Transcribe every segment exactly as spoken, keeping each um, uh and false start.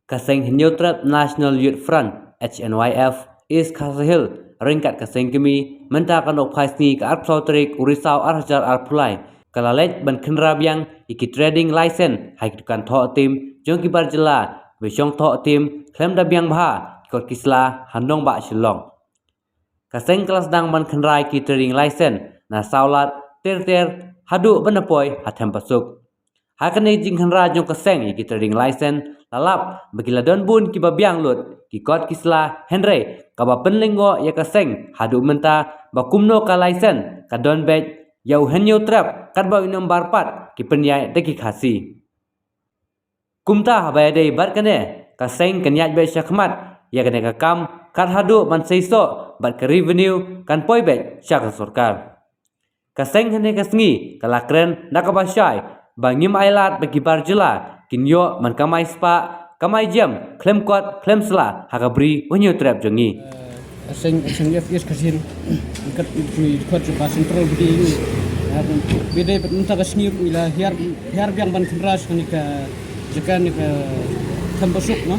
Ka seng Hynñiewtrep National Youth Front, H N Y F, East Khasi Hills, ryngkat ka seng kmie, mynta ka nohphai sngi ka arphew tarik u Risaw arhajar arphew lai, ka la leit ban khynra biang ïa ki trading license ha ki dukan thoh tim jong ki bar jylla, ba shong thoh tim khlem da biang bha ki kot ki sla ha nongbah Shillong. Ka seng ka la sdang ban khynra ïa ki trading license na Sawlad, Ter Ter, haduh ban da poi ha Thempasuk. Ha kane ka jingkhynra jong ka seng ïa ki trading license, la lap ba ki la don bun kiba biang lut ki kot ki sla, hynrei kaba pynlyngngoh ïa ka seng haduh mynta ba kumno ka license ka don beit ïa u Hynñiewtrep katba u Nombar pat ki pynïaid da ki Khasi. Kumta haba ïadei bad kane, ka seng kan ïaid beit shakhmat ïa kane ka kam, kat haduh ban seisoh bad ka revenue kan poi beit sha ka sorkar. Ka seng hane ka sngi ka la kren da kaba shai ba ngim ailad ba ki bar jylla kin ïoh ban kamai spah kamai jem khlem kot khlem sla ha ka bri u Hynñiewtrep jong ngi. Seng, seng F S ka sin kat ni kot jong ka central body ni. Bide pat mynta ka sngi ruh ila hiar, hiar biang ban khynra sha kane ka jaka ne ka Thempasuk, no.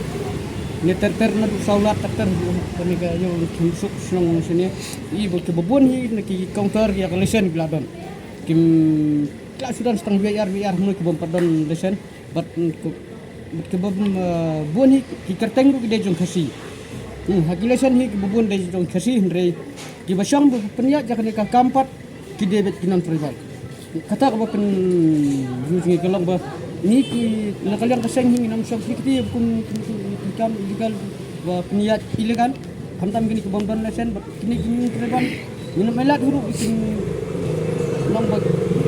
Ni Ter Ter naduh Sawlad, Ter Ter kane ka ïew Thempasuk shnong sini. I ba kiba bun hi na ki counter ïa ka license ki la don. Kim, ki la shu don tang wei ar wei ar, hynrei ki bym pat don license. Bad, mm, ki, bad kiba, mm, eh, bun hi ki kyrteng ruh ki dei jong Khasi. Hmm, ha ki license hi kiba bun dei jong Khasi, hynrei kiba shong ba pynïaid ïa kane ka kam pat ki dei beit ki non-tribal. Kata kaba pynjur jong ngi ka long ba ngi ki, na ka liang ka seng hi ngin ym shong kti kti kum, kum, kum, kum kam illegal ba pynïaid illegal. Khamtam kine ki bym don license bad kine ki non-tribal, ngin ym ailad hi ruh ba kin long ba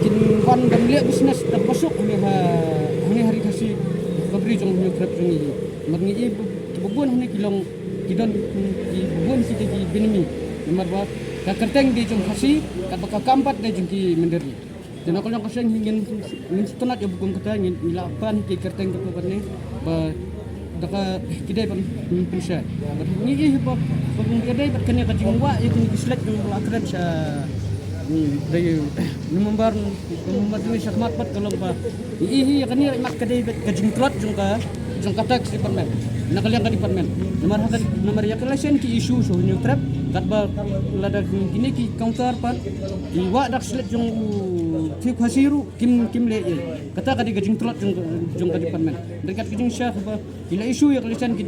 kin wan ban leh business da ba suk hangne ha, hangne ha Ri Khasi, ka bri jong u Hynñiewtrep jong ngi hi. Namar ngi i ba, kiba bun hangne ki long, ki don, kiba bun ki dei ki bynmi. Namar ba ka kyrteng dei jong Khasi, katba ka kam pat dei jong ki mynder ri. Te na ka liang ka seng hi ngin, ngin sngewtynnat ïa ba kum kata, ngin, ngin la pan ki kyrteng kata ba ne, ba da ka ki dei ban, ban pynshai. Bad ngi ïohi ba, ba kum ka dei bad kane ka jingwah ïa kine ki sledge ba la kren sha, hmm, dei, ni member, member jong ngi shakhmat bad ka long ba ngi ïohi ïa kane mat ka dei bad ka jingtlot jong ka, jong ka tax department. Na ka liang ka department. Namar ha ka, namar ïa ka license ki issue sha u Hynñiewtrep, katba lada kine ki counter pat ki wah da ka sledge jong u Thiew Khasi ruh kim, kim leh ei. Kata ka dei ka jingtlot jong, jong ka department. Hynrei kat ka jingshah ba ki la issue ïa ka license ki,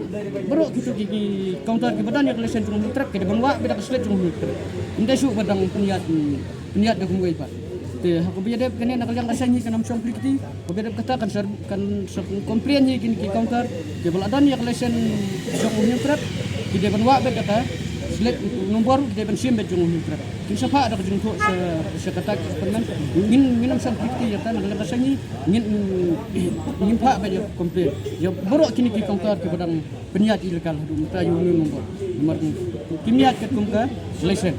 baroh kito ki, ki counter kiba don ïa ka license jong u Hynñiewtrep ki dei ban wah beit da ka sledge jong u Hynñiewtrep. Ym dei shuh ba dang pynïaid, pynïaid da kumwei pat. Te ha kaba ïadei bad kane na ka liang ka seng hi kan ym shong pyrkhat. Kaba ïadei bad kata kan sa, kan sa complain hi kine ki counter kiba la don ïa ka license jong u Hynñiewtrep, ki dei ban wah beit da ka sledge nombor, ki dei ban shim beit jong u Hynñiewtrep. Kin sa phah da ka jingthoh sha, sha kata ka department. Ngin, ngin ym shong pyrkhat ïa kata, na ka liang ka seng hi ngin, ngin phah beit ïa ka complain ïa baroh kine ki counter kiba dang pynïaid illegal haduh mynta ïa une u nombor. Namar kim ïaid katkum ka license.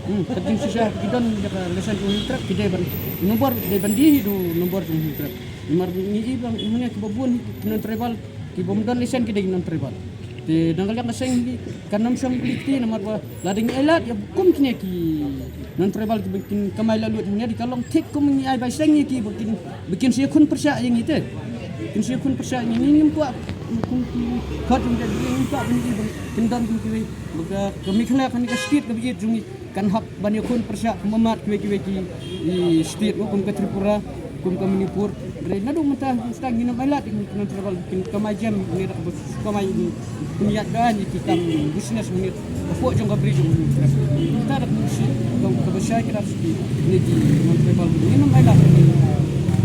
Hmm, ka jingshisha ki don ïa ka license jong u Hynñiewtrep, ki dei ban, nombor dei ban die hi da u nombor jong u Hynñiewtrep. Namar ngi i ba hangne kiba bun ki non-tribal, ki bym don license ki dei ki non-tribal. Te na ka liang ka seng hi kan ym shong pyrkhat namar ba lada ngi ailad ïa kum kine ki non-tribal kiba kin kamai laitluid hangne, dei ka long thik kum ngi ai bai seng ïa ki ba kin, ba kin sa ïakhun pyrshah ïa ngi te. Kin sa ïakhun pyrshah ïa ngi, ngim kwah kum ki khot jong ki, ngim kwah ban ïa ki ba kin don kum kiwei. Ba ka, ka Meghalaya kane ka state kaba ïeit jong ngi kan hap ban ïakhun pyrshah kum mat kiwei kiwei ki, i, state, kum ka Tripura, kum ka Manipur. Hynrei naduh mynta, mynta ngin ym ailad ïa ki non-tribal kin kamai jem ne da kaba kamai ïa ki, kin ïaid da ïa ki kam business ne hapoh jong ka bri jong u Hynñiewtrep. Mynta da kaba shi, kaba, kaba shai ki da shi ki, ne ki non-tribal ngin ym ailad.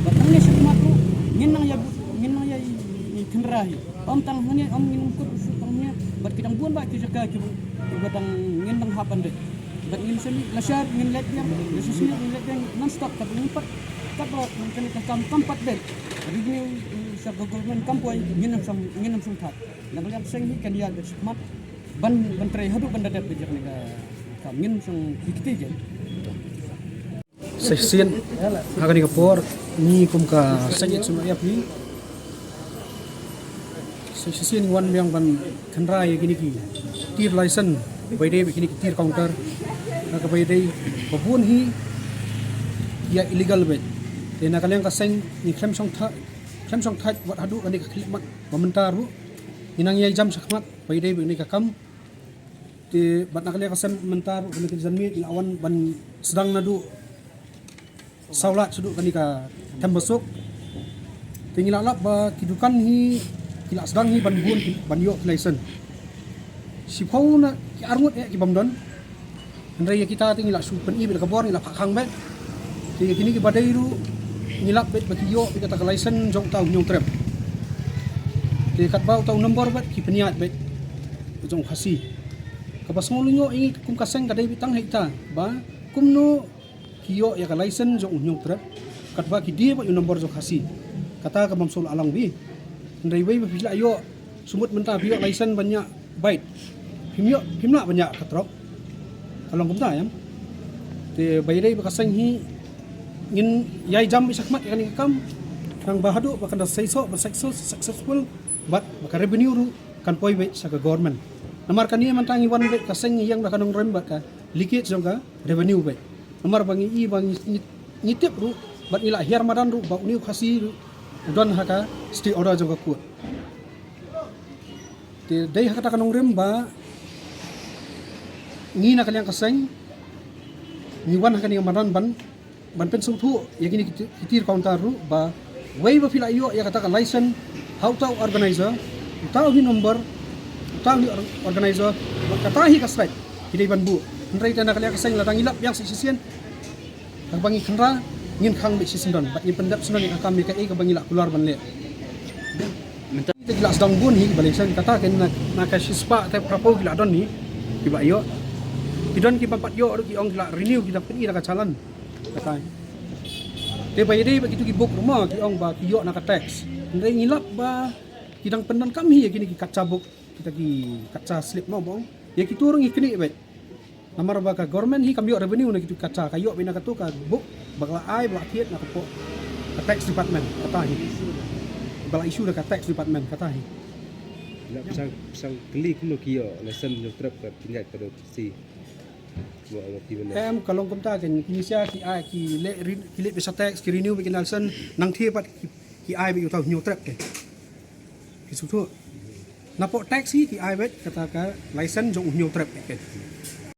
Bad nangne shakhmat ruh ngin nang ïa, ngin nang ïa, i, i, khynra hi. Ym tang hangne, ym ngin ym kut u shu tang hangne. Bad ki dang bun bah ki jaka kiba, kiba dang ngin dang hap ban dei. Bad ngin shu leit, lashai ngin leit biang, lashai ngin leit biang non-stop, katba ngin pat, katba kane ka kam kam pat dei. Revenue, eh, sha ka government kam poi, ngin ym shong, ngin ym shong thait. Na ka liang seng hi kan ïa beit shakhmat ban, ban trei haduh ban da dep beit ïa kane ka kam, ngin ym shong kiti kiti. Sa shisien ha kane ka por ngi kum ka seng H N Y F ngi sa shisien ngi wan biang ban khynra ïa kine ki tir license, ba ïadei bad kine ki tir counter, ha kaba ïadei ba bun hi ïa illegal beit. Te na ka liang ka seng ngi khlem shong thait, khlem shong thait wat haduh kane ka khyllipmat ba mynta ruh. Ngi nang ïai jam shakhmat ba ïadei bad kane ka kam. Te bad na ka liang ka sem mynta ruh kane ka janmiet ngi la wan ban sdang naduh sawlad shaduh kane ka Thembasuk. Te ngi la lap ba ki dukan hi ki la sdang hi ban bun ban ïoh ki license. Shiphew na ki arngut eh ki bym don. Hynrei ïa kita te ngi la shu pyni beit da ka bor, ngi la phah khang beit. Te ïa kine kiba dei ruh ngi lap beit ba ki ïoh beit kata ka license jong uta u hynñiewtrep. Te katba uta u nombor beit ki pynïaid beit jong u Khasi. Kaba sngewlyngngoh ïa ngi kum ka seng ka dei beit tang ha ita ba kumno ki ïoh ïa ka license jong u hynñiewtrep katba ki die beit u nombor jong u Khasi. Kata ka bym shu la long beit. Hynrei wei ba phi la ïoh, shu mut mynta phi ïoh license ban ñiah bike, phim ïoh, phim lah ban ñiah ka trok. Ka long kumta, em. Te ba ïadei bad ka seng hi ngin ïai jam beit shakhmat ïa kane ka kam. Tang ba haduh ba kan da seisoh ba success, successful bad ba ka revenue ruh kan poi beit sha ka government. Namar kane mynta ngi wan beit ka seng ngi ïeng da ka nongrim bad ka leakage jong ka revenue beit. Namar ba ngi i ba ngi, ngi, ngi tip ruh bad ngi la hiar madan ruh ba une u Khasi ruh u don ha ka stay order jong ka court. Te dei ha kata ka nongrim ba ngi na ka liang ka seng ngi wan ha kane ka madan ban, ban pynsngewthuh ïa kine ki ti-, ki tir counter ruh ba wei ba phi la ïoh ïa kata ka license ha uta u organizer, uta u hi nombor, uta u hi or-, organizer, bad kata hi ka site ki dei ban buh. Hynrei te na ka liang ka seng lada ngi lap biang sa shisien, haba ngi kynra ngin khang beit shisyndon bad ngin pyndep syndon ïa ka kam ïa kaei kaba ngi la kular ban leh. Mynta te ki la sdang bun hi kiba license, kata ken na, na ka shispah te phraphew ki la don hi kiba ïoh. Ki don kiba pat ïoh ruh ki ong ki la renew, ki dang pyni da ka challan. Kata. Te ba ïadei bad kitu ki book ruh ma ki ong ba ki ïoh na ka tax. Hynrei ngi lap ba ki dang pyndonkam hi ïa kine ki katcha book, kita ki katcha slip ma ba ong. Ïa kitu ruh ngi knieh beit. Namar ba ka government hi kam ïoh revenue na kitu ki katcha, ka ïoh beit na katu ka book ba ka la ai, ba la thied na ka pok ka tax department kata hi. Ba la issue da ka tax department kata hi. Ïa pyrshang, pyrshang kylli kumno ki ïoh license hynñiewtrep ka pynïaid ka dei u Khasi. Kumno ong ki mynne. Em, ka long kumta ken, ki ngi sha ki ai, ki leh re-, ki leh beit sha tax, ki renew beit ki license, nangta pat ki, ki ai beit uta u hynñiewtrep te. Phi sngewthuh. Napoh tax hi ki ai beit kata ka license jong u hynñiewtrep beit.